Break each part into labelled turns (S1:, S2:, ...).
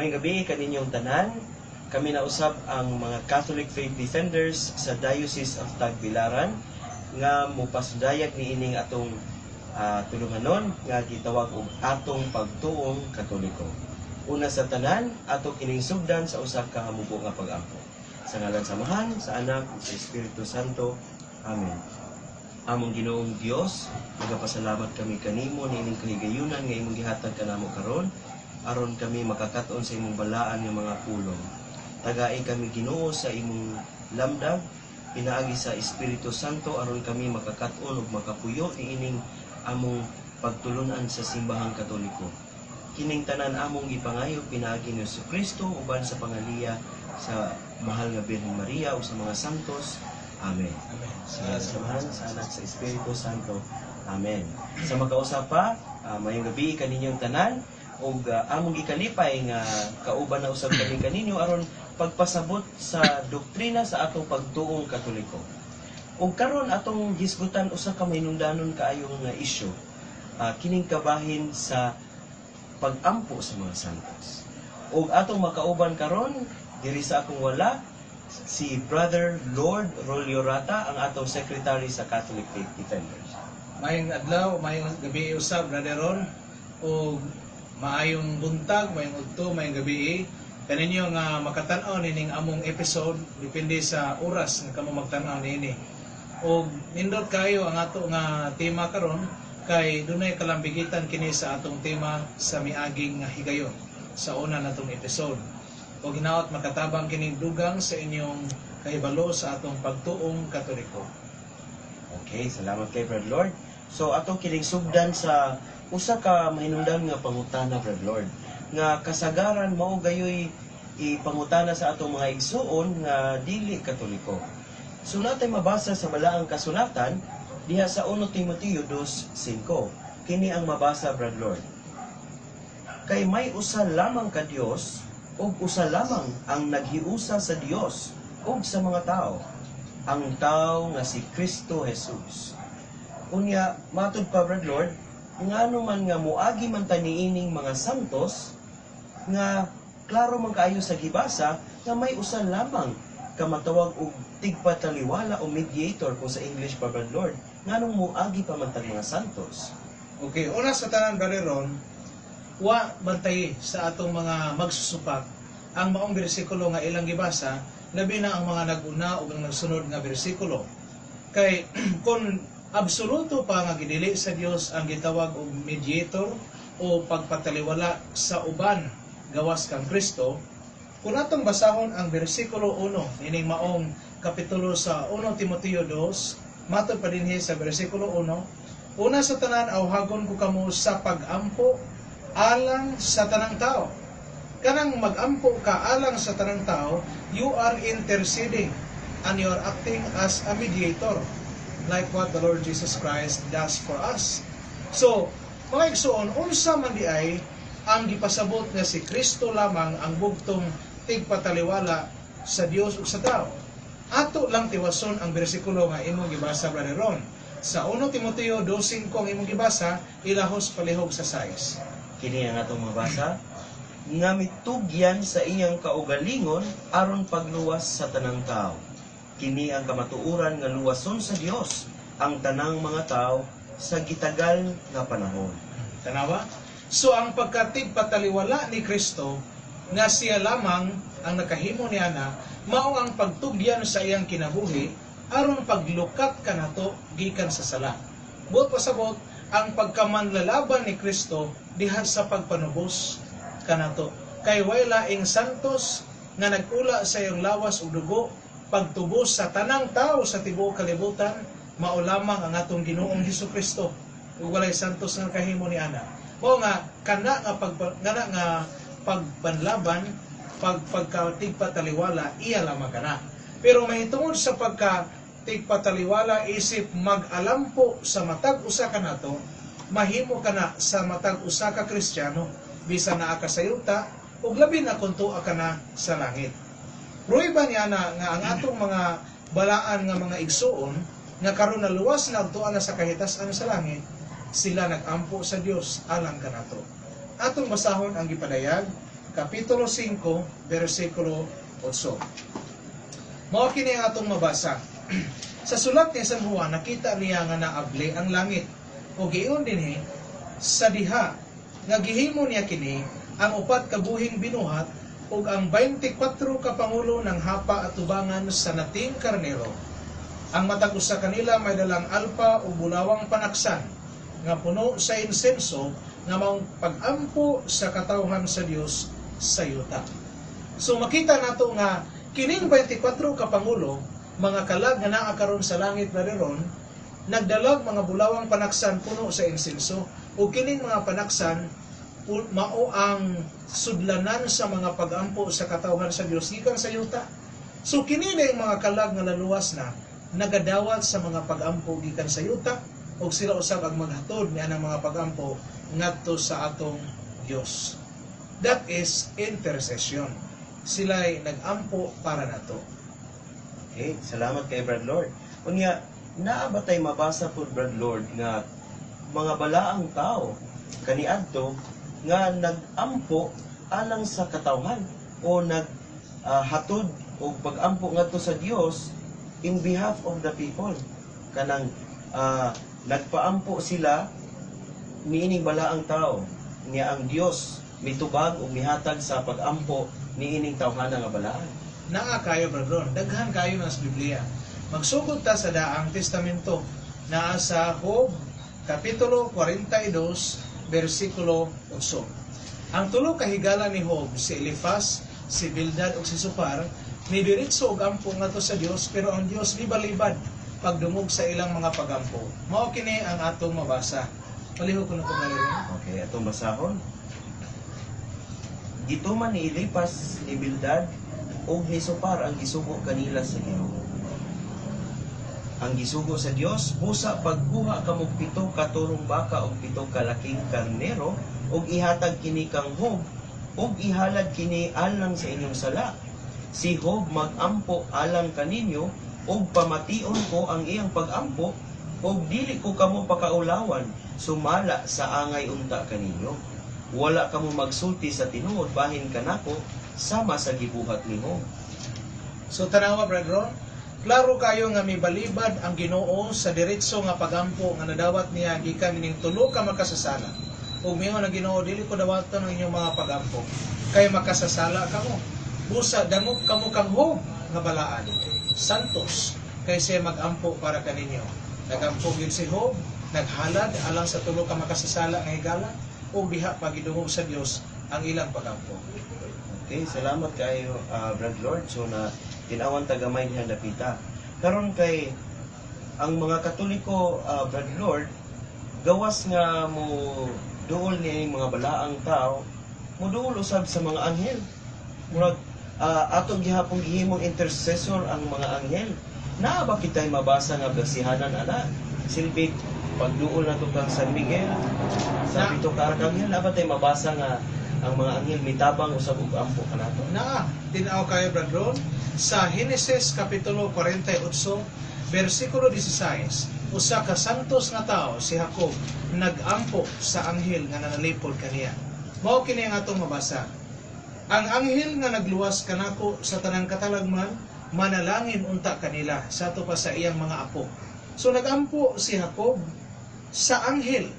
S1: Maayong gabii kaninyong tanan. Kami na usab ang mga Catholic Faith Defenders sa Diocese of Tagbilaran nga mopasundayag niining atong tulunghanon nga gitawag og Atong Pagtuong Katoliko. Una sa tanan, ato kining sugdan sa usa ka hamubo nga pag-ampo. Sa ngalan sa Amahan, sa Anak, ug sa Espiritu Santo. Amen. Among Ginoong Dios, nagapasalamat kami kanimo niining kahigayunan nga imong gihatag kanamo karon aron kami makakat-on sa imong balaan nga mga pulong. Tagai kami, Ginoo, sa imong lamdag pinaagi sa Espiritu Santo aron kami makakat-on ug makapuyo niining among pagtulunan sa Simbahang Katoliko. Kining tanan among gipangayo pinaagi ni Kristo uban sa pangaliya sa mahal nga Birhen Maria ug sa mga santos. Amen.
S2: Amen.
S1: Sa Amahan, sa Anak, sa Espiritu Santo. Amen. Sa makausa pa, maayong gabii kaninyong tanan ug among gikalipay nga kauban na usab kami kaninyo aron pagpasabot sa doktrina sa atong pagtuong Katoliko. Ug karon atong hisgutan usa ka mahinungdanon kaayong nga isyu, kining kabahin sa pagampo sa mga santos. Ug atong makauban karon diri sa akong wala si Brother Lord Rolio Rata, ang atong secretary sa Catholic Faith Defenders.
S2: Maayong adlaw, maayong gabii usab, Brother Ron, ug maayong buntag, maayong udto, maayong gabii kaninyo nga makatan-aw nining among episode, depende sa oras nga kamo magtan-aw niini. Ug nindot kayo ang ato nga tema karon kay dunay kalambigitan kini sa atong tema sa miaging nga higayon sa una natong episode. Ug hinaot makatabang kining dugang sa inyong kahibalo sa atong pagtuong Katoliko.
S1: Okay, salamat kay Brad Lord. So atong kining sugdan sa usa ka mahinungdan nga pangutana, Brad Lord, nga kasagaran mao gayoy ipangutana sa atong mga igsuon nga dili Katoliko. So natay mabasa sa Balaang Kasulatan diha sa 1 Timoteo 2:5. Kini ang mabasa, Brad Lord: "Kay may usa lamang ka Dios ug usa lamang ang naghiusa sa Dios ug sa mga tao, ang tao nga si Kristo Jesus." Unya, matud pa, Brad Lord, ngano man nga muagi man ta niining mga santos nga klaro man kaayo sa gibasa nga may usa lamang ka matawag og tigpataliwala o mediator kung sa English pa, Brad Lord? Nganong muagi pa man tag mga santos?
S2: Okay, una sa tanan, Brother Ron, wa bantay sa atong mga magsusupak ang maong bersikulo nga ilang gibasa, labi na ang mga nag-una ug ang nagsunod nga bersikulo. Kay kung absoluto pa nga gidili sa Dios ang gitawag og mediator o pagpataliwala sa uban gawas kang Kristo, kung atong basahon ang bersikulo 1 ining maong kapitulo sa 1 Timoteo 2, matod pa dinhi sa bersikulo 1, "Una sa tanan, awhagon ko kamo sa pagampo alang sa tanang tao." Kanang magampo ka alang sa tanang tao, you are interceding and you are acting as a mediator like what the Lord Jesus Christ does for us. So, mga igsoon, unsa man diay ang gipasabot nga si Kristo lamang ang bugtong tigpataliwala sa Dios ug sa tao? Ato lang tiwason ang bersikulo nga imong gibasa, Brother Ron. Sa 1 Timoteo 2:5 ang imong gibasa, ilahos palihog sa 6.
S1: Kini ang atong mabasa: "Nga mitugyan sa iyang kaugalingon aron pagluwas sa tanang tao. Kini ang kamatuoran nga luwason sa Dios ang tanang mga tao sa gitagal nga panahon."
S2: Tanawa? So ang pagkatigpataliwala ni Kristo nga siya lamang ang nakahimo niana, mao ang pagtugyan sa iyang kinabuhi aron paglukat kanato gikan sa sala. Buot pasabot, ang pagkamanlalaban ni Kristo diha sa pagpanubos kanato. Kay way laing santos nga nag-ula sa iyang lawas ug dugo pagtubos sa tanang tao sa tibuok kalibutan, mao lamang ang atong Ginoong Hesus Kristo. Ug walay santos nga kahimo ni ana. Mao nga kana nga pag ngana nga pagpanlaban, pagkatigpataliwala, iya lamang kana. Pero mahitungod sa pagka tigpataliwala isip mag-alampo sa matag usa kanato, mahimo kana sa matag usa ka Kristiyano bisan naa ka sa yuta ug labi na kung tua ka na sa langit. Prueba niya na nga ang atong mga balaan nga mga igsuon nga karon naluwas na ug tua na sa kahitas-an sa langit, sila nagampo sa Dios alang kanato. Atong basahon ang gipadayag Kapitulo 5, versikulo 8. Mao kini ang atong mabasa. Sa sulat ni San Juan, nakita niya nga naabli ang langit. O giingon dinhi sa diha nga gihimo niya kini, ang upat ka buhing binuhat ug ang 24 ka pangulo ng hapa atubangan sa nating karnero. Ang matag usa kanila may dalang alpa ug bulawang panaksan nga puno sa insenso nga maong pag-ampo sa katawhan sa Dios sa yuta. So makita nato nga kining 24 ka pangulo, mga kalag nga naa karon sa langit na ron, nagdalag mga bulawang panaksan puno sa insenso, ug kining mga panaksan mao ang sudlanan sa mga pagampo sa katawhan sa Dios gikan sa yuta. So kini na yung mga kalag nga naluwas na nagadawat sa mga pagampo gikan sa yuta, ug sila usab ang maghatod niya ng mga pagampo ngadto sa atong Dios. That is intercession. Sila'y nagampo para nato.
S1: Okay, salamat kay Brad Lord. Unya, naa ba tay mabasa po, Brad Lord, nga mga balaang tao kaniadto nga nag-ampo alang sa katawhan o nag hatod og pag-ampo ngadto sa Dios in behalf of the people, kanang nagpaampo sila niining balaang tao niya, ang Dios mitubag ug mihatag sa pag-ampo niining tawhana nga balaan?
S2: Naa kayo, Brad Ron. Daghan kayo na sa Biblia. Magsugod ta sa Daang Testamento. Naa sa Job, Kapitulo 42, versikulo 8. Ang tulo ka higala ni Job, si Elifas, si Bildad ug si Sofar, nidiretso og ampo ngadto sa Dios, pero ang Dios libalibad pagdungog sa ilang mga pagampo. Mao kini ang atong mabasa. Palihog ko na ko, Brother Ron.
S1: Okay, atong basahon. Gituman ni Elipas, ni Bildad, ug ni Sopar ang gisugo kanila sa Ginoo. Ang gisugo sa Dios: "Busa pagkuha kamog 7 ka turong baka ug 7 ka laking karnero ug ihatag kini kang Job ug ihalad kini alang sa inyong sala. Si Job magampo alang kaninyo ug pamation ko ang iyang pagampo ug dili ko kamo pakaulawan sumala sa angay unta kaninyo. Wala kamo magsulti sa tinuod bahin kanako sama sa gibuhat ni Job."
S2: So tanawa, Brad Ron, klaro kayo nga mibalibad ang Ginoo sa diretso nga pagampo nga nadawat niya gikan ining tulo ka makasasala. Ug miingon ang Ginoo, "Dili ko dawaton ang inyong mga pagampo kay makasasala kamo. Busa dangop kamo kang Job nga balaan, santos, kay siya magampo para kaninyo." Nagampo gyud si Job, naghalad alang sa tulo ka makasasala nga higala, ug diha pagidungog sa Dios ang ilang pagampo.
S1: Okay, salamat kayo, Brad Lord. So na tinawan tagamay diha dapita. Karon kay ang mga Katoliko, Brad Lord, gawas nga mo duol ni mga balaang tao, mo duol usab sa mga anghel. Murag ato gihapon gihimong intercessor ang mga anghel. Naa ba kitay mabasa nga basihanan ana? Silbi pagduol nato kang San Miguel, sa pito ka arkanghel, naa ba tay mabasa nga ang mga anghel mitabang usab ug ampo kanato?
S2: Naa, tinaw kayo, Brad Ron, sa Henesis Kapitulo 48, versikulo 16, usa ka santos nga tao, si Jacob, nagampo sa anghel nga nanalipod kaniya. Mao kini ang atong mabasa. "Ang anghel nga nagluwas kanako sa tanang katalagman, manalangin unta kanila sato pa sa iyang mga apo." So nagampo si Jacob sa anghel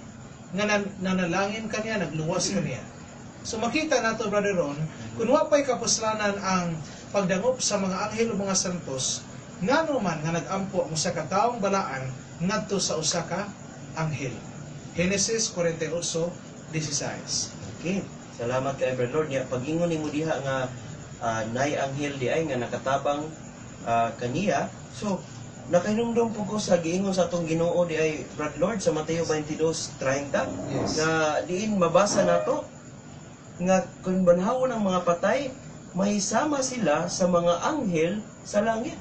S2: nga nanalangin kaniya, nagluwas kaniya. So makita nato, Brother Ron, kung wa pa'y kapuslanan ang pagdangop sa mga anghel o mga santos, ngano man nga nagampo ang usa ka taong balaan ngadto sa usa ka anghel? Genesis 48:16.
S1: Okay. Salamat kay Brad Lord. Nya pagingon nimo diha nga nay anghel di ay nga nakatabang kaniya. So nakahinumdum po ko sa giingon sa atong Ginoo di ay, Brad Lord, sa Mateo 22:30 nga diin mabasa nato nga kung banhawon ang mga patay, mahisama sila sa mga anghel sa langit.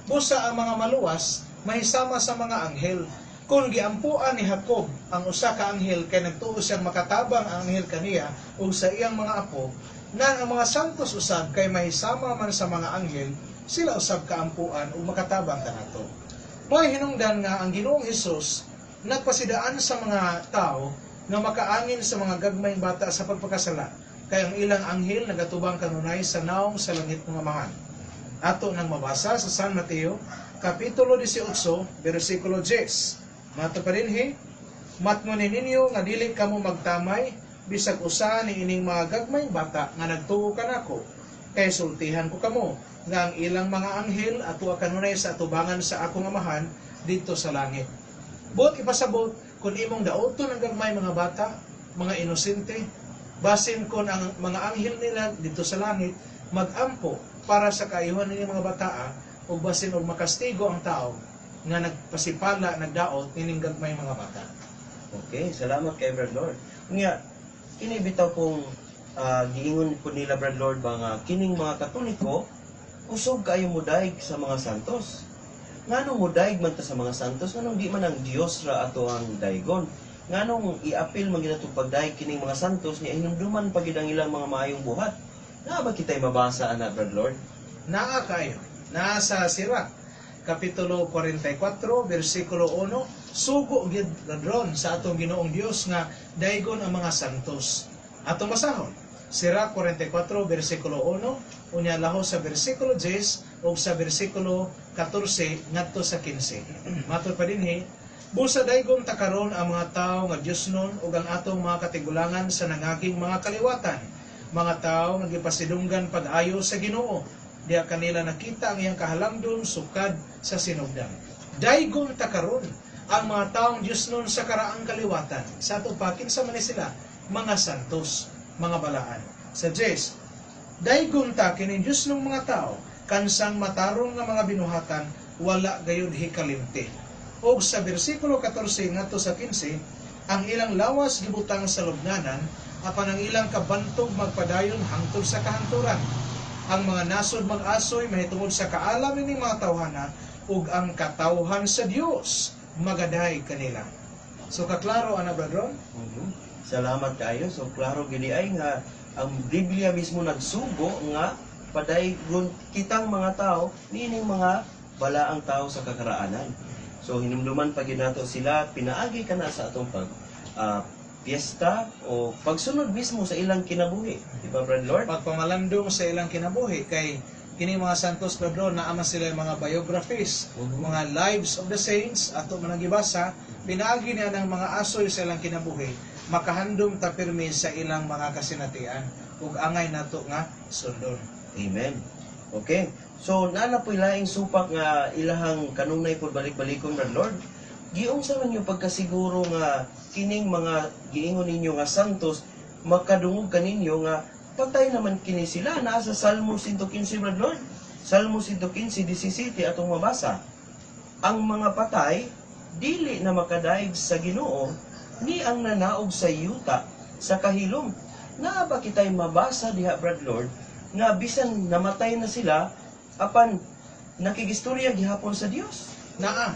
S2: Busa ang mga maluwas mahisama sa mga anghel. Kung giampuan ni Jacob ang usa ka anghel kay nagtuo siyang makatabang ang anghel kaniya ug sa iyang mga apo, nang ang mga santos usab kay mahisama man sa mga anghel, sila usab kaampuan ug makatabang kanato. Mo'y hinungdan nga ang Ginoong Hesus nagpasidaan sa mga tao nga makaangin sa mga gagmayng bata sa pagpakasala. Kay ang ilang anghel nagatubang kanunay sa naong sa langit ng Amahan. Ato nang mabasa sa San Mateo, Kapitulo 18, versikulo 10. Mato pa dinhi, "Matngon ninyo nga dili kamo magtamay bisag usa ni ining mga gagmayng bata nga nagtuo kanako. Kay sultihan ko kamo nga ang ilang mga anghel atua kanunay sa atubangan sa akong Amahan didto sa langit." Buot ipasabot, kung imong daoton ang gagmay mga bata, mga inosente, basin kon ang mga anghel nila didto sa langit magampo para sa kaayuhan nining mga bataa ug basin og makastigo ang tao nga nagpasipala, nagdaot nining gagmay mga bata.
S1: Okay, salamat kay Brad Lord. Nga, kini bitaw kung giingon po nila, Brad Lord, ba nga kining mga Katoliko kusog kayo mudaig sa mga santos. Nganong mudaig man ta sa mga santos? Nganong di man ang Dios ra ato ang daigon? Nganong iapil man gyud atong pagdaig kining mga santos niya, hinumduman pa gyud ang ilang mga maayong buhat? Naa ba kitay mabasa ana, Brad Lord?
S2: Naa kayo. Naa sa Sirach, Kapitulo 44, versikulo 1, sugo gid ron sa atong Ginoong Dios nga daigon ang mga santos. Atong basahon. Sirach 44, versikulo 1, unya laho sa versikulo 10 ug sa versikulo 14 ngadto sa 15. Matod pa dinhi, "Busa daygon ta karon ang mga tawo nga Diosnon ug ang atong mga katigulangan sa nangaging mga kaliwatan, mga tawo nga gipasidunggan pag-ayo sa Ginoo, diha kanila nakita ang iyang kahalangdon sukad sa sinugdan." Daygon ta karon ang mga taong Diosnon sa karaang kaliwatan. Sa ato pa, kinsa man ni sila? Mga santos, mga balaan. Sa 10, "Daygon ta kining Diosnong mga tao, kansang matarong nga mga binuhatan, wala gayud hikalimti. Og sa bersikulo 14 ngadto sa 15, "Ang ilang lawas gibutang sa lubnganan, apan ang ilang kabantog magpadayon hangtod sa kahangturan. Ang mga nasod mag-asoy mahitungod sa kaalam ining mga tawhana, ug ang katawhan sa Dios magaday kanila." So kaklaro ana, Brad Ron?
S1: Salamat kayo. So klaro gid ay nga ang Biblia mismo nagsugo nga padaygon kitang mga tao niining mga balaang tao sa kakaraanan. So hinumduman pa gyud nato sila pinaagi kana sa atong pag piyesta o pagsunod mismo sa ilang kinabuhi. Di ba, Brad Lord?
S2: Pagpamalandong sa ilang kinabuhi, kay kini mga santos, Brad Ron, naa man sila mga biographies, mga lives of the saints ato man ang gibasa. Pinaagi niya ng mga asoy sa ilang kinabuhi, makahandom ta pirmi sa ilang mga kasinatian ug angay nato nga sundon.
S1: Amen. Okay. So naa na po'y laing supak nga ilahang kanunay pod balik-balikon, Brad Lord. Giunsa man yung pagkasiguro nga kining mga giingon ninyo nga santos makadungog kaninyo nga patay naman kini sila? Naa sa Salmo 115, Brad Lord. Salmo 115:17 atong mabasa. "Ang mga patay dili na makadaig sa Ginoo, ni ang nanaog sa yuta sa kahilom." Naa ba kitay mabasa diha, Brad Lord, nga bisan namatay na sila apan nakigistorya gihapon sa Dios?
S2: Naa.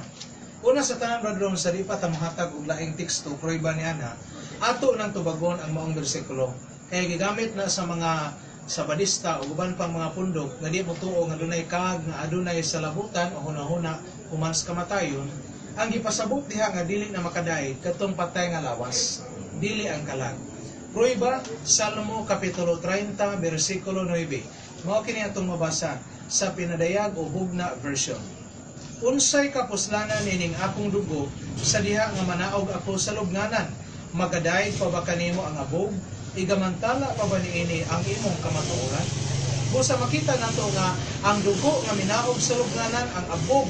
S2: Una sa tanan, Brad Ron, sa di pa ta mohatag og laing teksto, prueba ni ana, ato nang tubagon ang maong bersikulo. Kaya gigamit na sa mga Sabadista o uban pang mga pundok nga di mo tuo nga dunay kalag nga adunay sa labutan o hunahuna human sa kamatayon. Ang gipasabot diha nga dili na makadaig katong patay nga lawas, dili ang kalag. Prueba, Salmo Kapitulo 30, versikulo 9. Mao kini atong mabasa sa Pinadayag o Bugna version. "Unsay kapuslanan nining akong dugo sa diha nga manaog ako sa lubnganan? Magadayeg pa ba kanimo ang abog? Igamantala pa ba niini ang imong kamatuoran?" Busa makita nato nga ang dugo nga minaog sa lubnganan, ang abog,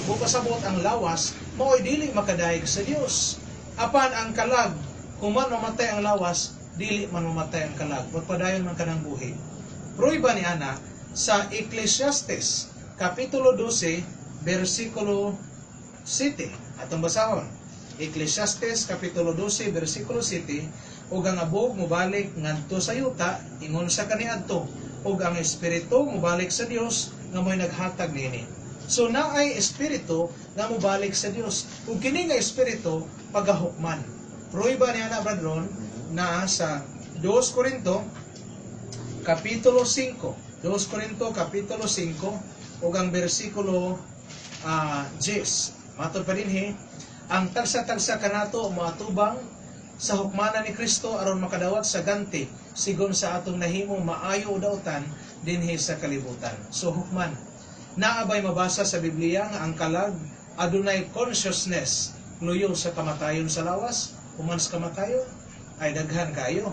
S2: bukasabot ang lawas, mao'y dili makadayeg sa Dios. Apan ang kalag, kung man mamatay ang lawas, dili man mamatay ang kalag. Magpadayon man kanang buhi. Prueba ni ana sa Ecclesiastes, Kapitulo 12, versikulo 7. Atong basahon. Ecclesiastes, Kapitulo 12, versikulo 7, "Ug ang abog mobalik ngadto sa yuta ingon sa kaniadto, ug ang espiritu mobalik sa Dios nga mo'y naghatag niini." So naay espiritu nga mobalik sa Dios. Ug kini nga espiritu pagahukman. Prueba niya na, Brad Ron, na sa 2 Corinto Kapitulo 5. 2 Corinto Kapitulo 5 ug ang bersikulo 10. Matod pa dinhi, "Ang tagsa-tagsa kanato moatubang sa hukmanan ni Kristo aron makadawat sa ganti sigon sa atong nahimo maayo o dautan dinhi sa kalibutan. So hukman, naa bay mabasa sa Biblia nga ang kalag adunay consciousness luyo sa kamatayon sa lawas, human sa kamatayon? Ay, daghan kaayo.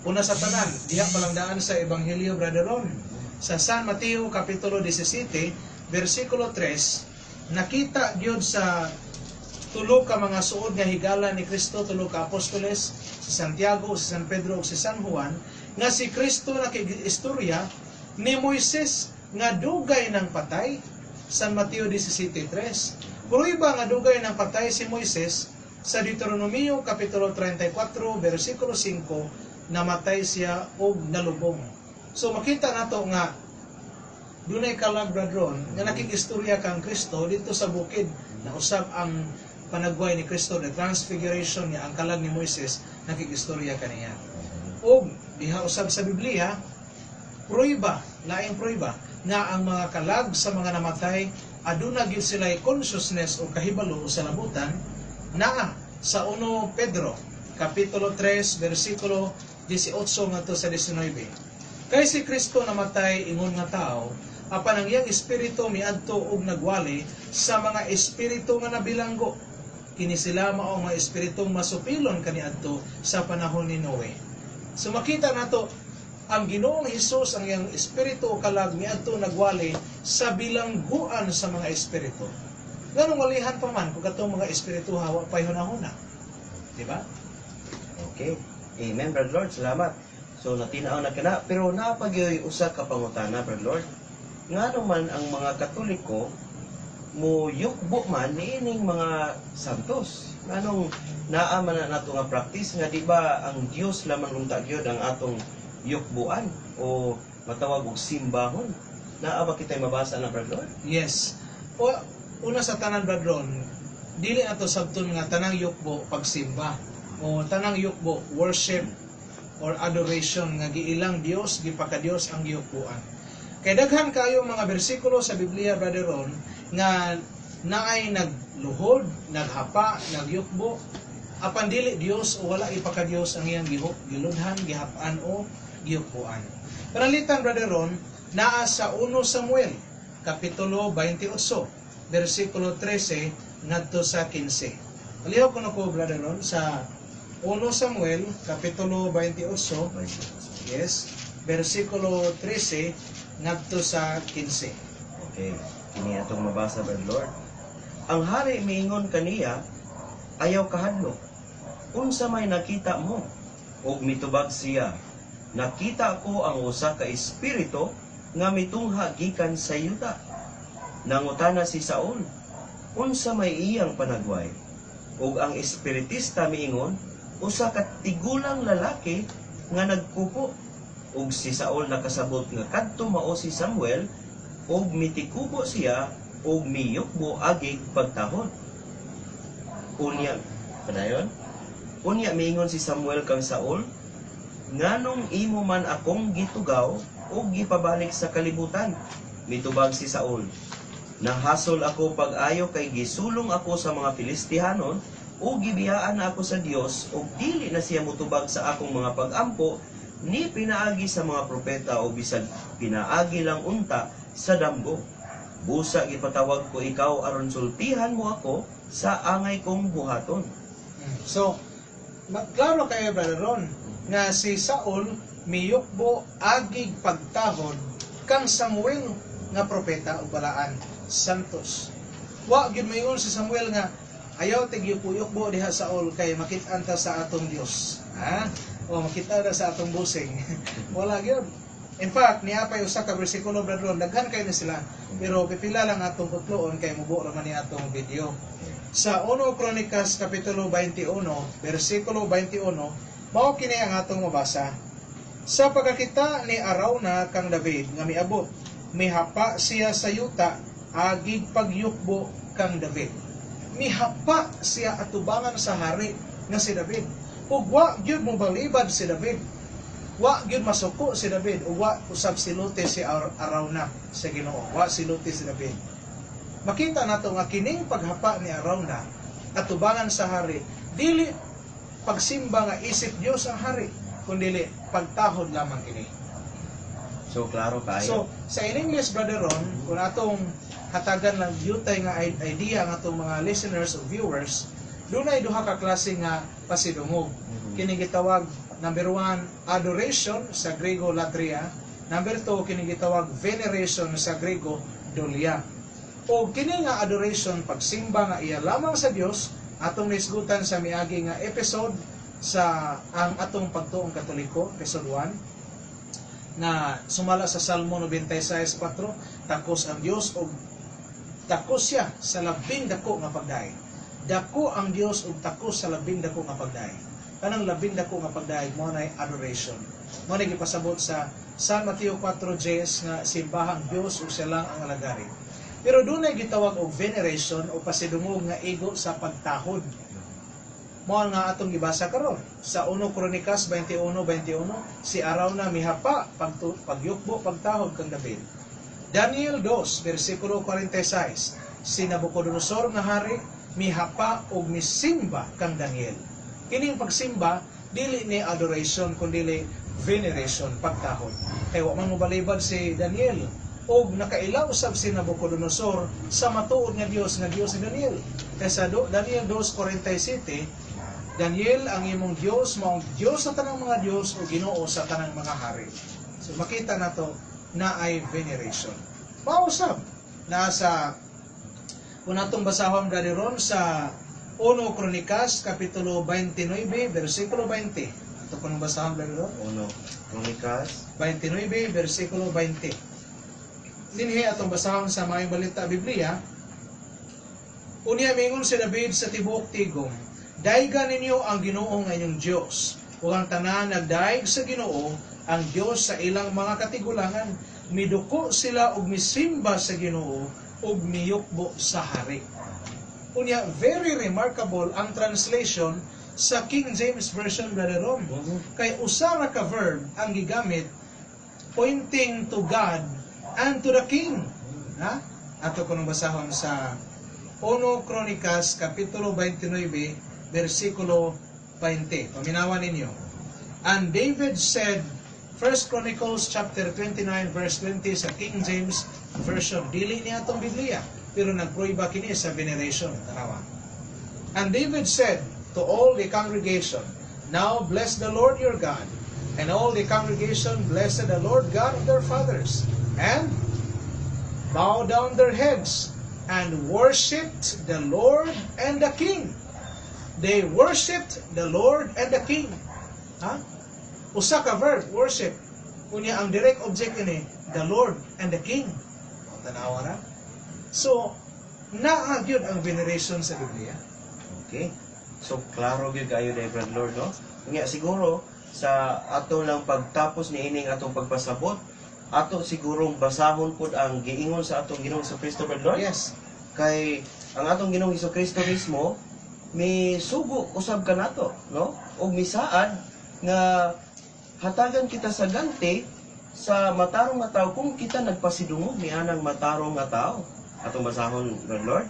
S2: Una sa tanan, diha pa lang daan sa Ebanghelyo, Brother Ron. Sa San Mateo Kapitulo 17, versikulo 3, nakita gyud sa tulo ka mga suod nga higala ni Kristo, tulo ka apostoles, si Santiago, si San Pedro ug si San Juan, nga si Kristo nakig-istorya ni Moises nga dugay ng patay. San Mateo 17:3. Prueba nga dugay ng patay si Moises, sa Deuteronomio Kapitulo 34 versikulo 5, namatay siya og nalubong. So makita nato nga dunay kalag, Brad Ron, nga nakig-istorya kang Kristo dito sa bukid na usab ang panagway ni Kristo, the transfiguration, nga ang kalag ni Moises nakig-istorya kaniya. Og diha usab sa Biblia, prueba, laing prueba nga ang mga kalag sa mga namatay aduna gyud sila consciousness o kahibalo sa labutan, naa sa 1 Pedro Kapitulo 3 versikulo 18 ngadto sa 19. Kay si Kristo namatay ingon nga tao, apan ang iyang espiritu miadto og nagwali sa mga espiritu nga nabilanggo. Kini sila mao mga espiritong masupilon kaniadto sa panahon ni Noe. So makita nato ang Ginoong Hesus, ang iyang espiritu o kalag miadto nagwali sa bilangguan sa mga espiritu. Nganong walihan pa man kung katong mga espiritu wa pay hunahuna? Di ba?
S1: Okay. Amen, Brother Lord. Salamat. So, natinaw na kana. Pero naa pa gyoy usa ka pangutana, Brother Lord. Ngano man ang mga Katoliko mo yukbo man niining mga santos? Nganong naa man na nato nga practice nga di ba ang Dios lamang unta gyud ang atong yukbuan o matawag og simbahon? Naa ba kitay mabasa na, Brother Lord?
S2: Yes. O, una sa tanan, Brad Ron, dili nato sabton nga tanang yukbo pagsimba o tanang yukbo worship or adoration nga giilang Dios, gipaka-Dios ang giyukbuan. Kay daghan kayo mga bersikulo sa Biblia, Brother Ron, nga naay nagluhod, naghapa, nagyukbo, apan dili Dios o wala ipaka-Dios ang iyang giludhan, gihapaan o giyukbuan. Pananglitan, Brother Ron, naa sa 1 Samuel Kapitulo 28 versikulo 13 ngadto sa 15. Palihog kuno ko, Brother Ron, sa 1 Samuel Kapitulo 28, yes, versikulo 13 ngadto sa 15.
S1: Okay. Kini atong mabasa, Brother Lord. Ang hari miingon kaniya, "Ayaw kahadlok. Unsa may nakita mo?" Ug mitubag siya, "Nakita ko ang usa ka espiritu nga mitungha gikan sa yuta." Nangutana si Saul, "Unsa may iyang panagway?" Ug ang espiritista miingon, "Usa ka tigulang lalaki nga nagkupo." Ug si Saul nakasabot nga kadto mao si Samuel, ug mitikubo siya ug miyukbo agig pagtahod. Unya, padayon? Unya miingon si Samuel kang Saul, "Nganong imo man akong gitugaw ug gipabalik sa kalibutan?" Mitubag si Saul, "Nahasol ako pag-ayo kay gisulong ako sa mga Filistihanon ug gibiyaan na ako sa Dios, ug dili na siya motubag sa akong mga pagampo ni pinaagi sa mga propeta o bisag pinaagi lang unta sa damgo. Busa gipatawag ko ikaw aron sultihan mo ako sa angay kong buhaton."
S2: So, klaro kayo, Brother Ron, nga si Saul miyukbo agig pagtahod kang Samuel nga propeta o balaan santos. Wa gyud moingon si Samuel nga ayaw tig yukbo diha, Saul, kay makit-an ta sa atong Dios. Ha? O makita ra sa atong busing. Wala gyud. In fact, niya pa usa ka bersikulo, Brother Ron, daghan kayo na sila. Pero pipila lang atong putloon kay mubo ra man ni atong video. Sa 1 Kronikas Kapitulo 21, versikulo 21, mao kini ang atong mabasa. Sa pagkakita ni Arauna kang David nga miabot, mihapa siya sa yuta agig pagyukbo kang David. Mihapa siya atubangan sa hari nga si David. Ug wa gyud mobalibad si David. Wa gyud masuko si David ug wa usab siluti si Arauna sa Ginoo. Wa siluti si David. Makita nato nga kining paghapa ni Arauna atubangan sa hari, dili pagsimba nga isip Dios ang hari. Kundi pagtahod lamang kini.
S1: So klaro kayo.
S2: So, sa in English, Brother Ron, kung atong hatagan lang yutay nga idea ang atong mga listeners o viewers, dunay duha ka klase nga pasidungog. Kini gitawag number 1, adoration, sa Grego latria. Number 2, kini gitawag veneration, sa Grego dulia. O kini nga adoration, pagsimba nga iya lamang sa Dios, atong nisgutan sa miagi nga episode sa ang atong pagtuong Katoliko, episode 1, na sumala sa Salmo 96:4, takos ang Dios og takos siya sa labing dako nga pagdaig. Dako ang Dios ug takos sa labing dako nga pagdaig. Kanang labing dako nga pagdaig mao nay adoration. Mao nay gipasabot sa San Mateo 4:10 nga simbahang Dios ug siya lang ang alagari. Pero dunay gitawag og veneration o pasidungog nga igo sa pagtahod. Mao nga atong gibasa karon sa 1 Kronikas 21:21, si Arauna mihapa pagyukbo, pagtahod kang David. Daniel 2 versikulo 46, si Nabucodonosor nga hari mihapa og misimba kang Daniel. Kining pagsimba dili ni adoration kundi veneration, pagtahod. Kay wa man mobalibad si Daniel og nakaila usab si Nabucodonosor sa matuod nga Dios, nga Dios ni Daniel. Kay sa Daniel 2:47, "Daniel, ang imong Dios mao ang Dios sa tanang mga Dios o Ginoo sa tanang mga hari." So makita nato na ay veneration. Pausab nasa kung atong basahon, Brother Ron, sa 1 Kronikas kapitulo 29 versikulo 20. Ato kuno basahon, Brother Ron.
S1: Uno Kronikas
S2: 29 versikulo 20. Dinhi atong basahon sa Maayong Balita Biblia. Unya mingon si David sa tibuok tigom, "Dayga ninyo ang Ginoo nga inyong Dios." Ug ang tanan nagdayeg sa Ginoo, ang Dios sa ilang mga katigulangan. Miduko sila ug misimba sa Ginoo ug miyukbo sa hari. Unya very remarkable ang translation sa King James Version, Brother Ron. Kay usa ra ka verb ang gigamit pointing to God and to the king. Ha? Ato kuno basahon sa 1 Kronikas kapitulo 29 versikulo 20. Paminawan ninyo. And David said, 1 Chronicles chapter 29 verse 20 sa King James Version. Dili niya atong Biblia, pero nagpruiba kini sa veneration. Tanawa. And David said to all the congregation, "Now bless the Lord your God." And all the congregation blessed the Lord God of their fathers, and bow down their heads, and worshipped the Lord and the king. They worshipped the Lord and the king. Ha? Usa ka verb, worship. Unya ang direct object ini, the Lord and the king. O, tanawa na. So, naa gyud ang veneration sa Biblia.
S1: Okay. So klaro gyud kayo day, Brad Lord, no? Nga siguro sa ato lang pagtapos ni ining atong pagpasabot, ato sigurong basahon pud ang giingon sa atong Ginoong Kristo, Brad Lord.
S2: Yes.
S1: Kay ang atong Ginoong Kristo mismo mi sugo usab kanato, no? Og misaad nga hatagan kita sa ganti sa matarong nga tao kung kita nagpasidungog ni anang matarong nga tao. Atong basahon, Brad Lord.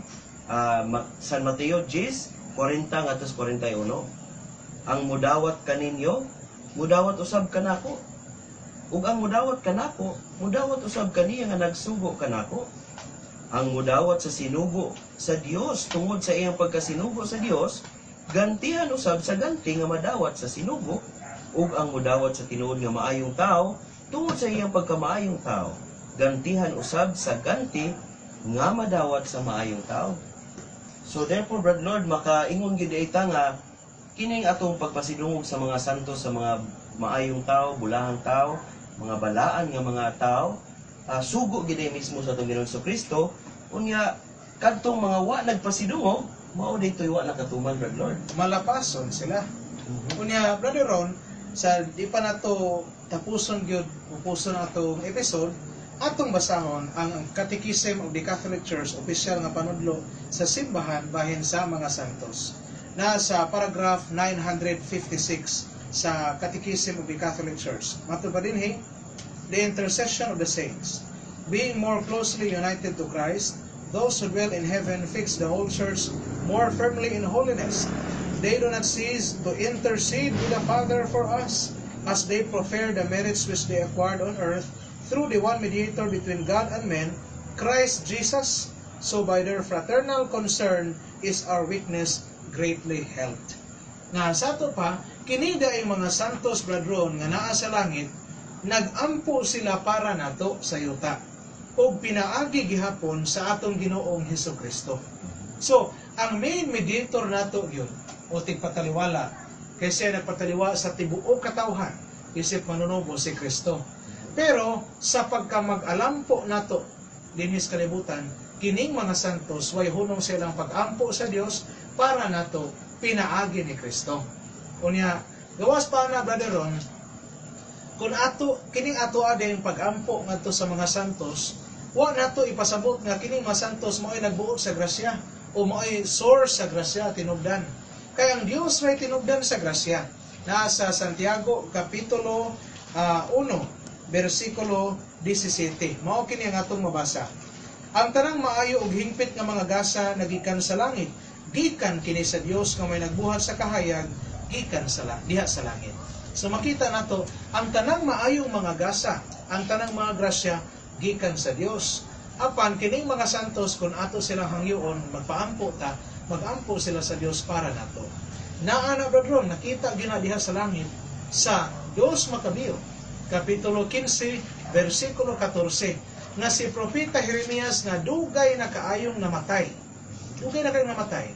S1: San Mateo 10:40 ngadto 41. "Ang mudawat kaninyo, mudawat usab kanako. Ug ang mudawat kanako, mudawat usab kaniya nga nagsugo kanako. Ang mudawat sa sinugo sa Dios tungod sa iyang pagkasinugo sa Dios, gantihan usab sa ganti nga madawat sa sinugo. Ug ang mudawat sa tinuod nga maayong tao tungod sa iyang pagkamaayong tao, gantihan usab sa ganti nga madawat sa maayong tao." So therefore, Brad Lord, makaingon gid ita nga kining atong pagpasidungog sa mga santo, sa mga maayong tao, bulahang tao, mga balaan nga mga tao, sugo gid ay mismo sa atong Ginoong Kristo. Unya kadtong mga wa nagpasidungog, mao daytoy wa nakatuman, Brad Lord.
S2: Malapason sila. Unya, Brother Ron, sa di pa nato tapuson gyud, pupuson atong episode, atong basahon ang Catechism of the Catholic Church, opisyal nga panudlo sa simbahan bahin sa mga santos. Nasa paragraph 956 sa Catechism of the Catholic Church. Matud pa dinhi, the intercession of the saints. Being more closely united to Christ, those who dwell in heaven fix the whole church more firmly in holiness. They do not cease to intercede with the Father for us. As they proffer the merits which they acquired on earth through the one mediator between God and men, Christ Jesus, so by their fraternal concern is our weakness greatly helped. Nga sa ato pa, kini ang mga santos, Brad Ron, nga naa sa langit, nagampo sila para nato sa yuta ug pinaagi gihapon sa atong Ginoong Hesus Kristo. So, ang main mediator nato gyud o tigpataliwala kay siya nagpataliwa sa tibuok katawhan isip manunubo, si Kristo. Pero sa pagkamag-alampo nato dinhi sa kalibutan, kining mga santos way hunong silang pagampo sa Dios para nato pinaagi ni Kristo. Unya, gawas pa na, Brother Ron, kung ato kining ato ading pagampo ngadto sa mga santos, wa nato ipasabot nga kining mga santos mao'y nagbuot sa grasya o mao'y source sa grasya, tinubdan. Kay ang Dios may tinubdan sa grasya. Naa sa Santiago kapitulo 1 bersikulo 17. Mao kini ang atong mabasa. "Ang tanang maayo ug hingpit nga mga gasa nagikan sa langit, gikan kini sa Dios nga may nagbuhat sa kahayag gikan sa diha sa langit." So makita nato ang tanang maayong mga gasa, ang tanang mga grasya gikan sa Dios. Apan kining mga santos, kung ato silang hangyoon, magpaampo ta, magampo sila sa Dios para nato. Naa na, Brad Ron, nakita gyud na diha sa langit sa 2 Macabeo, kapitulo 15, versikulo 14, nga si Propeta Jeremias nga dugay na kaayong namatay. Dugay na kayong namatay.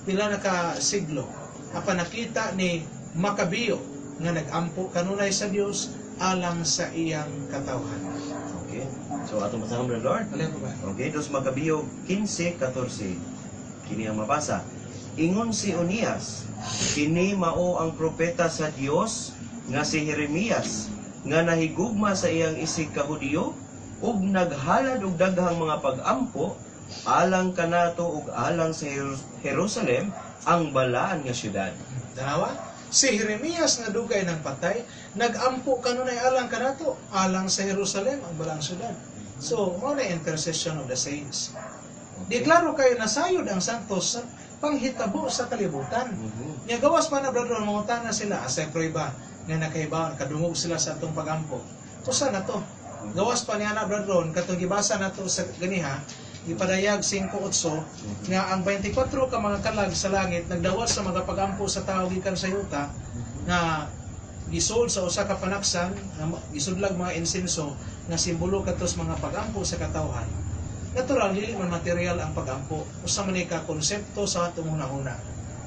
S2: Pila na ka siglo. Apan nakita ni Macabeo nga nagampo kanunay sa Dios alang sa iyang katawhan.
S1: Okay. So atong basahon, Brother Lord.
S2: Alin pa ba?
S1: Okay, 2 Macabeo 15:14. Kini ang mabasa. "Ingon si Onias, kini mao ang propeta sa Dios nga si Jeremias nga nahigugma sa iyang isig ka Hudiyo ug naghalad og daghang mga pag-ampo alang kanato ug alang sa Jerusalem, ang balaan nga syudad."
S2: Dalawa, si Jeremias nga dugay ng patay, nagampo kanunay alang kanato, alang sa Jerusalem, ang balaang syudad. So, mao na intercession of the saints. Di klaro kayo nasayod ang santos sa panghitabo sa kalibutan. Nya gawas pa na, brother, mangutana sila, asay prueba nga nakahibaw, kadungog sila sa atong pagampo? Usa na to. Gawas pa niya na, Brother Ron, katong gibasa nato sa ganiha, gipadayag 5:8, nga ang 24 ka mga kalag sa langit nagdawat sa mga pagampo sa tao gikan sa yuta nga gisold sa usa ka panaksan nga gisudlag mga insenso nga simbolo katos mga pagampo sa katawhan. Natural, dili man material ang pagampo, usa man ni ka konsepto sa atong hunahuna.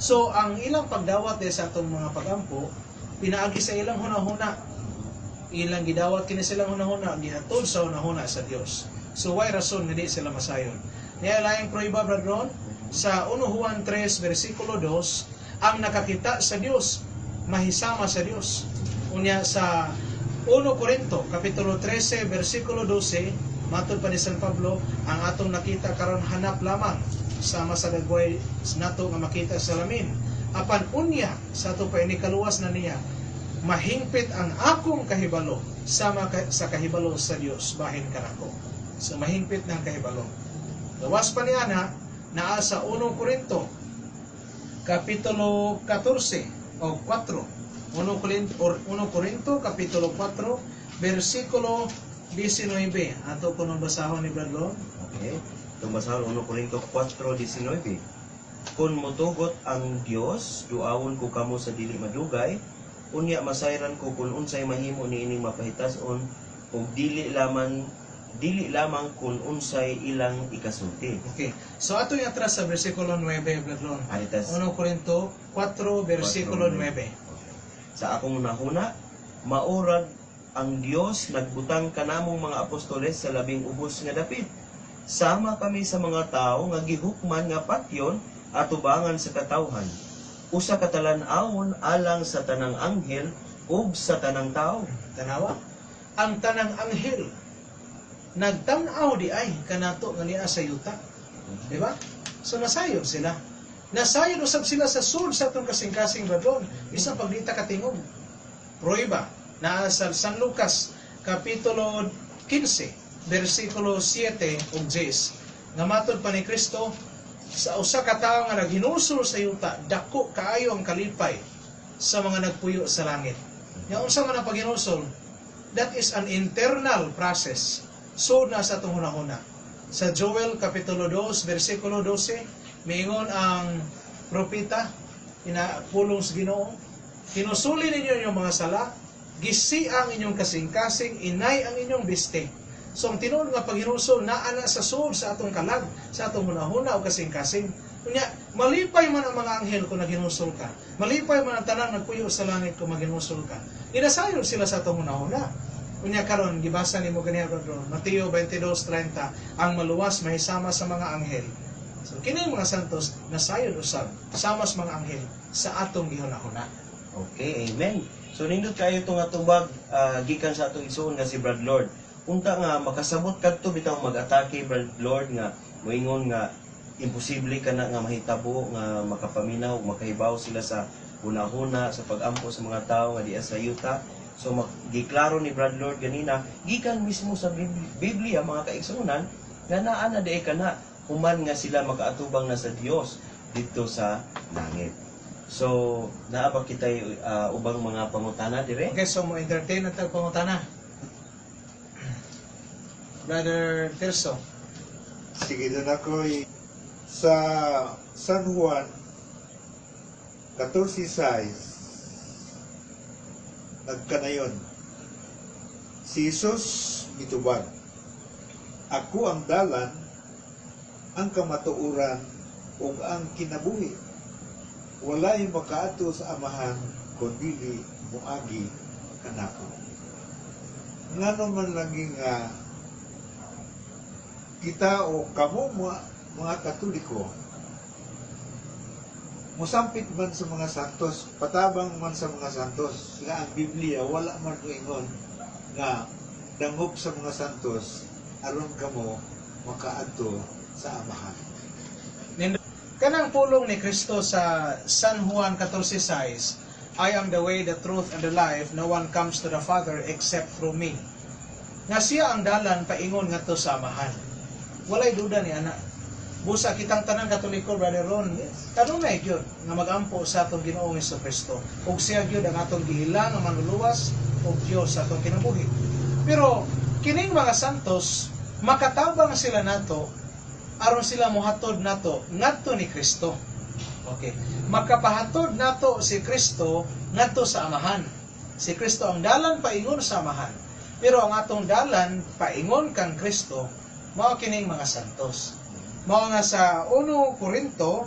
S2: So ang ilang pagdawat di sa atong mga pagampo pinaagi sa ilang hunahuna, ilang gidawat kini silang hunahuna, gihatod sa hunahuna sa Dios. So way rason nga di sila masayon. Niya laing prueba, Brother Ron, sa 1 Juan 3 versikulo 2, ang nakakita sa Dios mahisama sa Dios. Unya sa 1 Corinto kapitulo 13 versikulo 12, matod pa ni San Pablo, ang atong nakita karon hanap lamang, sama sa dagway nato nga makita sa salamin. Apan unya sa ato pa kaluwas na niya, mahingpit ang akong kahibalo sama sa kahibalo sa Dios bahin kanako. So mahingpit ng kahibalo. Gawas pa niya na naa sa 1 Corinto kapitulo 14 o 4. 1 Corinto or 1 Corinto kapitulo 4 versikulo 19. Ato ko nang basahon ni Brad Ron.
S1: Okay. Itong basahon, 1 Corinto 4:19. "Kung motugot ang Dios, duawon ko kamo sa dili madugay, unya masayran ko kung unsay mahimo niining mapahitas-on ug dili lamang kung unsay ilang ikasulti."
S2: Okay. So ato yung atras sa versikulo 9, Brad Ron.
S1: Aritas
S2: 1 Corinto 4 versikulo 9.
S1: "Sa akong nahuna, maurag ang Dios nagbutang kanamong mga apostoles sa labing ubos nga dapit. Sama kami sa mga tao nga gihukman nga patyon atubangan sa katawhan. Usa ka talan-awon alang sa tanang anghel ug sa tanang tao."
S2: Tanawa. Ang tanang anghel nagtan-aw di ay kanato nga niya sa yuta. Di ba? So nasayod sila. Nasayod usab sila sa sud sa atong kasing-kasing, Brad Ron. Bisan pag di ta katingog. Prueba naa sa San Lucas kapitulo 15 versikulo 7 ug 10 nga matod pa ni Kristo, sa usa ka tawo nga naghinulsol sa yuta, dako kaayo ang kalipay sa mga nagpuyo sa langit. Nya unsa man ang paghinulsol? That is an internal process. So na sa atong hunahuna. Sa Joel Kapitulo 2, versikulo 12, miingon ang propeta, ina pulong sa Ginoo, "Hinusuli ninyo inyong mga sala, gisi ang inyong kasing-kasing, inay ang inyong biste." So ang tinuod nga paghinulsol naa na sa sulod sa atong kalag, sa atong hunahuna o kasing-kasing. Unya, malipay man ang mga anghel kung naghinulsol ka. Malipay man ang tanang nagpuyo sa langit kung maghinulsol ka. Ginasayon sila sa atong hunahuna. Unya karon gibasa nimo ganiha, bro, Mateo 22:30, ang maluwas mahisama sa mga anghel. So kini mga santos nasayod usab sama sa mga anghel sa atong gihunahuna.
S1: Okay, amen. So nindot kayo itong atubag gikan sa atong igsuon nga si Brad Lord. Unta nga makasabot kadto bitaw mag-atake, Brad Lord, nga moingon nga imposible kana nga mahitabo nga makapaminaw ug makahibaw sila sa hunahuna sa pag-ampo sa mga tawo nga diya sa yuta. So giklaro ni Brad Lord ganina gikan mismo sa Biblia, mga kaigsuonan, nga naa na diay kana human nga sila makaatubang na sa Dios didto sa langit. So, naa ba kitay ubang mga pangutana dire?
S2: Okay, so mo entertain na tag pangutana. Brother Tirso.
S3: Sige, doon ako sa San Juan 14:6, nagkanayon. Si Jesus mitubag, "Ako ang dalan, ang kamatuoran ug ang kinabuhi. Walay makaadto sa Amahan kun dili moagi kanako." Ngano man lagi nga kita o kamo mga Katoliko musampit man sa mga santos, patabang man sa mga santos, nga ang Biblia wala man moingon nga dangop sa mga santos aron kamo makaadto sa Amahan?
S2: Kanang pulong ni Kristo sa San Juan 14:6, "I am the way, the truth, and the life. No one comes to the Father except through me." Nga siya ang dalan paingon ngadto sa Amahan. Walay duda ni ana. Busa kitang tanang Katoliko, Brother Ron, kanunay gyud nga magampo sa atong Ginoong Kristo. Ug siya gyud ang atong giila nga manluluwas ug Dios sa atong kinabuhi. Pero kining mga santos, makatabang sila nato aron sila mohatod nato ngadto ni Kristo. Okay. Makapahatod nato si Kristo ngadto sa Amahan. Si Kristo ang dalan paingon sa Amahan. Pero ang atong dalan paingon kang Kristo mao kining mga santos. Mao nga sa 1 Korinto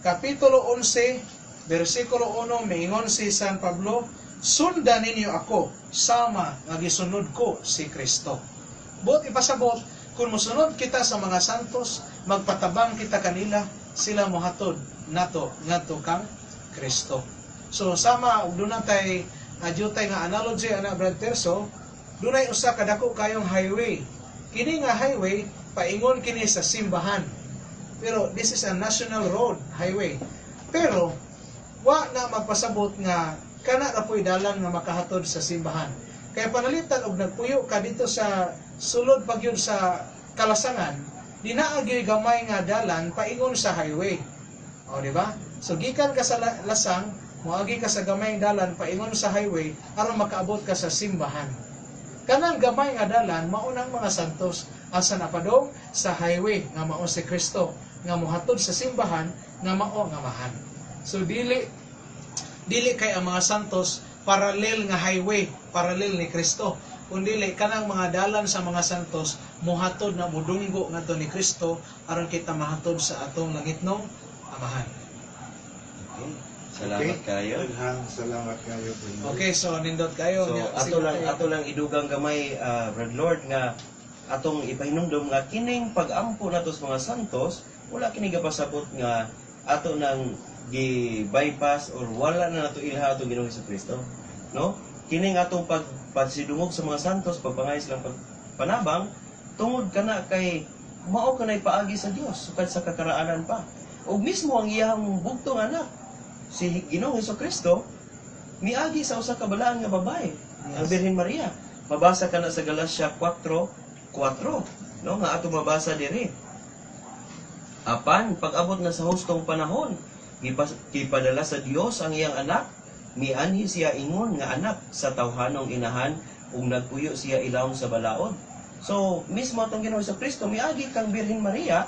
S2: kapitulo 11 bersikulo 1, miingon si San Pablo, "Sundan ninyo ako sama nga gisunod ko si Kristo." Buot ipasabot, kung mosunod kita sa mga santos, magpatabang kita kanila, sila mohatod nato ngadto kang Kristo. So sama og duna tay dyutay nga analogy ana, Brad Terso, dunay usa ka dako kayong highway. Kini nga highway paingon kini sa simbahan. Pero this is a national road highway. Pero wa na magpasabot nga kana ra po'y dalan nga makahatod sa simbahan. Kaya panalitan og nagpuyo ka dito sa sulod pagyud sa Kalasangan, dinaa gyoy gamay nga dalan paingon sa highway. O, di ba? So gikan ka sa Lasang, moagi ka sa gamay nga dalan paingon sa highway aron makaabot ka sa simbahan. Kanang gamay nga dalan mao nang mga santos asa napadong sa highway nga mao si Kristo nga mohatod sa simbahan nga mao ang Amahan. So dili dili kay ang mga santos parallel nga highway, parallel ni Kristo. Kun dili kanang mga dalan sa mga santos mohatod na modunggo ngadto ni Kristo aron kita mahatod sa atong langitnong Amahan.
S1: Okay. Salamat kayo.
S3: Daghang salamat kayo, Brother.
S2: Okay, so nindot kayo.
S1: So
S2: Nya,
S1: ato
S2: sige
S1: lang
S2: kayo.
S1: Ato lang idugang gamay, Brad Lord, nga atong ipahinumdom nga kining pag-ampo nato sa mga santos wala kini gapasabot nga ato nang gi-bypass or wala na nato ilha atong Ginoong Kristo, no? Kining atong pagpasidungog sa mga santos, pagpangay silang pagpanabang, tungod kana kay mao kanay paagi sa Dios sukad sa kakaraanan pa, ug mismo ang iyang bugtong anak, si Ginoong Kristo, miagi sa usa ka balaan nga babae, ang Birhen Maria. Mabasa ka na sa Galatia 4:4, no, nga ato mabasa diri. "Apan pag-abot na sa hustong panahon, gipadala sa Dios ang iyang anak Mianhi siya ingon nga anak sa tawhanong inahan ug nagpuyo siya ilawom sa balaod. So, mismo atong Ginoong Kristo miagi kang Birhen Maria,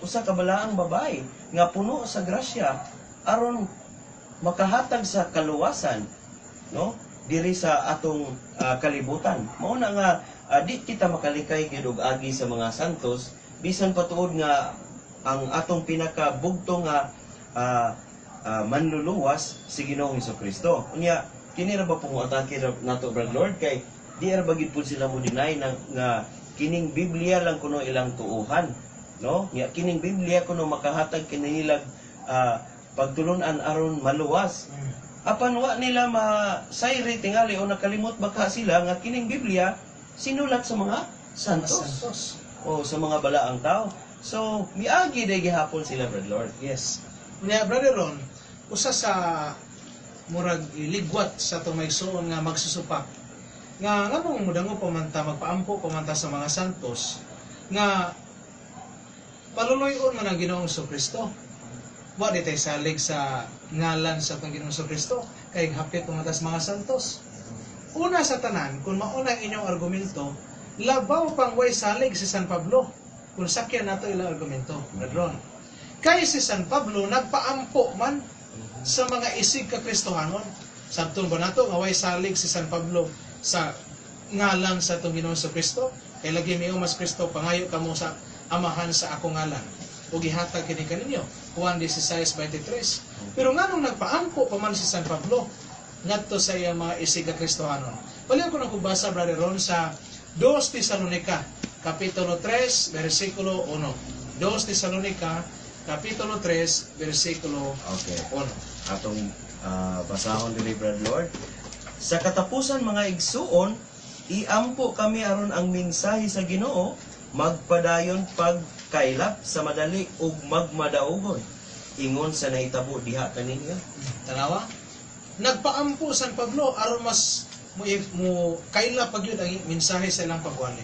S1: usa ka balaang babae nga puno sa grasya aron makahatag sa kaluwasan, no, diri sa atong kalibutan. Mao na nga di kita makalikay gyud og agi sa mga santos bisan patuod nga ang atong pinakabugto nga manluluwas si Ginoong Kristo. Unya kini ra ba pong atake nato, Brad Lord, kay di ra ba gid pud sila mo deny na nga kining Biblia lang kuno ilang tuuhan, no? Nya kining Biblia kuno makahatag kinilag pagtulunan aron maluwas. Apan wa nila masayri tingali o nakalimot baka sila nga kining Biblia sinulat sa mga santos
S2: Santos.
S1: O sa mga balaang tao. So miagi day gihapon sila, Brad Lord.
S2: Yes. Unya, Brother Ron, usa sa murag iligwat sa atong maigsuon nga magsusupak nga nganong mudango pa man ta, magpaampo pa man ta sa mga santos nga paluloy-on man ang Ginoong Kristo. Wa di tay salig sa ngalan sa atong Ginoong Kristo kay hapit pa man ta sa mga santos. Una sa tanan, kung mauna ang inyong argumento, labaw pang way salig si San Pablo. Kung sakyan nato ilang argumento, Brother Ron. Kay si San Pablo nagpaampo man sa mga isig ka Kristohanon. Sabton ba nato nga way salig si San Pablo sa ngalan sa atong Ginoong Kristo? Kay lagi miingon man si Kristo, "Pangayo kamo sa Amahan sa akong ngalan ug ihatag kini kaninyo." Juan 16:23. Pero nganong nagpaampo pa man si San Pablo ngadto sa iyang mga isig ka Kristohanon? Palihog ko nang kubasa, Brother Ron, sa 2 Tesalonica, Kapitulo 3, versikulo 1. 2 Tesalonica, Kapitulo 3, versikulo 1.
S1: Atong basahon diri, Brad Lord. Sa katapusan, mga igsuon, iampo kami aron ang mensahe sa Ginoo magpadayon pagkaylap sa madali ug magmadaugon ingon sa nahitabo diha kaninyo.
S2: Tanawa? Nagpaampo San Pablo aron mas mo kaila pag yun ang mensahe sa ilang pagwali.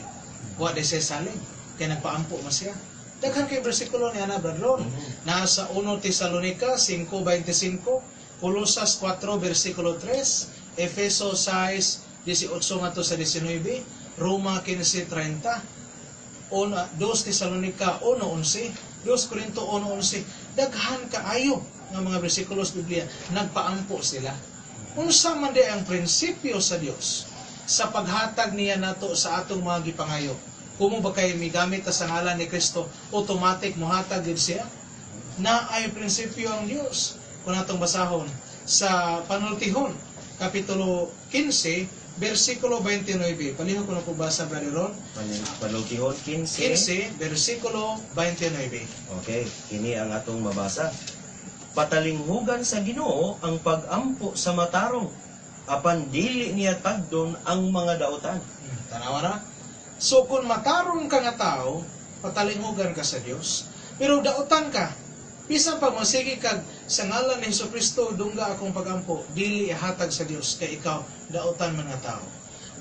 S2: Wa di siya salig kay nagpaampo man siya. Daghan kay bersikulo niya na, Brad Ron. Nasa 1 Tesalonica 5:25, Colosas 4 versikulo 3, Efeso 6:18 ngadto sa 19, Roma 15:30, 2 Tesalonica 1:11, 2 Corinto 1:11. Daghan kaayo nga mga bersikulo sa Biblia nagpaampo sila. Unsa man di ang prinsipyo sa Dios sa paghatag niya nato sa atong mga gipangayo? Kumo ba kay migamit ta sa ngalan ni Kristo, automatic mohatag gid siya? Na ay prinsipyo ang Dios. Kung atong basahon sa Panultihon, Kapitulo 15, versikulo 29. Palihog ko na po basa, Brother Ron.
S1: Panultihon 15.
S2: 15, versikulo 29.
S1: Okay, kini ang atong mabasa. Patalinghugan sa Ginoo ang pagampo sa matarong, apan dili niya tagdon ang mga dautan.
S2: Tanawa na. So kung matarong ka nga tao, patalinghugan ka sa Dios. Pero dautan ka, bisan pa masige kag sa ngalan ni Hesus Kristo dungga akong pagampo, dili ihatag sa Dios kay ikaw dautan man nga tao.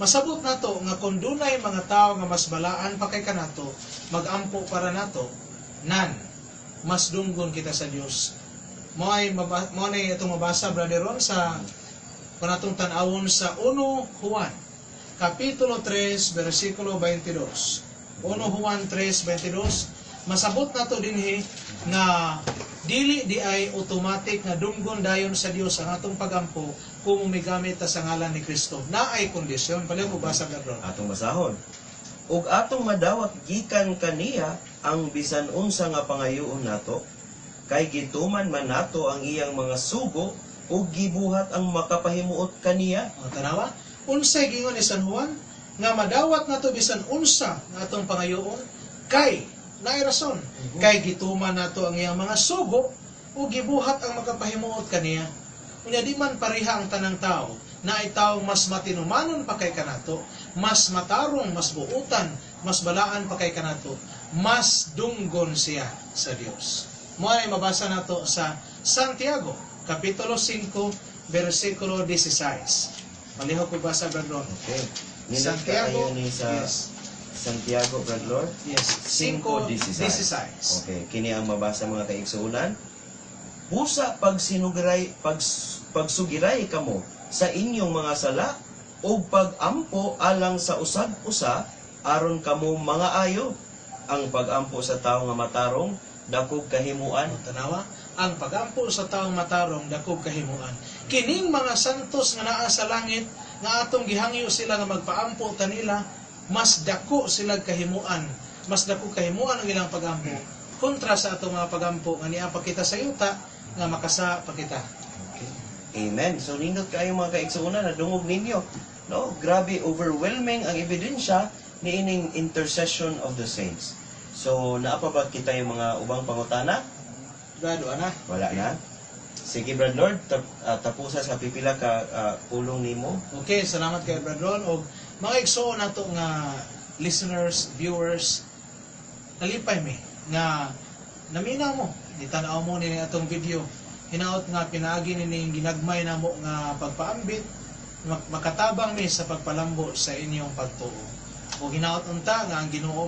S2: Masabot nato nga kung dunay mga tao nga mas balaan pa kay kanato, magampo para nato, nan mas dunggon kita sa Dios. Mao ay itong mabasa, Brother Ron, sa panatong tan-awon sa 1 Juan Kapitulo 3 versikulo 22. 1 Juan 3:22. Masabot nato dinhi nga dili di ay automatic nga dunggon dayon sa Dios ang atong pagampo kung migamit ta sa ngalan ni Kristo. Na ay kondisyon. Palihog ko basa, Brother Ron.
S1: Atong basahon. Ug atong madawat gikan kaniya ang bisan unsa nga pangayoon nato kay gituman man nato ang iyang mga sugo ug gibuhat ang makapahimuot kaniya.
S2: O, tanawa. Unsay gingon ni San Juan? Nga madawat nato bisan unsa nga atong pangayoon kay naay rason. Kay gituman nato ang iyang mga sugo ug gibuhat ang makapahimuot kaniya. Unya di man pareha ang tanang tao, na ay taong mas matinumanon pa kay kanato, mas matarong, mas buutan, mas balaan pa kay kanato, mas dunggon siya sa Dios. Mo ay mabasa nato sa Santiago, Kapitulo 5, versikulo 16. Palihog ko basa, Brad Ron.
S1: Okay. Nindot
S2: Santiago,
S1: kaayo ni sa Santiago, Brad Lord.
S2: Yes,
S1: 5:16.
S2: 5:16.
S1: Okay, kini ang mabasa, mga kaigsuonan. Busa pag sinugaray pag Magpagsugiray kamo sa inyong mga sala ug pag-ampo alang sa usag usa aron kamo mga ayo. Ang pag-ampo sa tawo nga matarong dakog kahimuan.
S2: Tanawa, ang pagampo sa taong matarong dakog kahimuan. Kining mga santos nga naa sa langit nga atong gihangyo sila nga magpaampo tanila, mas dako sila kahimuan. Mas dako kahimuan ang ilang pagampo kontra sa atong mga pagampo nga niya pa kita sa yuta nga makasa pa kita.
S1: Okay. Amen. So nindot kayo, mga kaigsuonan, nadungog ninyo. No, grabe overwhelming ang ebidensya niining intercession of the saints. So naa pa ba kita yung mga ubang pangutana?
S2: Brado ana.
S1: Wala na. Sige, Brad Lord, tapusa sa pipila ka pulong nimo.
S2: Okay, salamat kay Brad Ron og mga igsoon nato nga listeners, viewers, nalipay mi nga namina mo, nitanaw mo nini atong video. Hinaot nga pinaagi nining ginagmay namo nga pagpaambit, makatabang mi sa pagpalambo sa inyong pagtuo. O hinaot unta nga ang Ginoo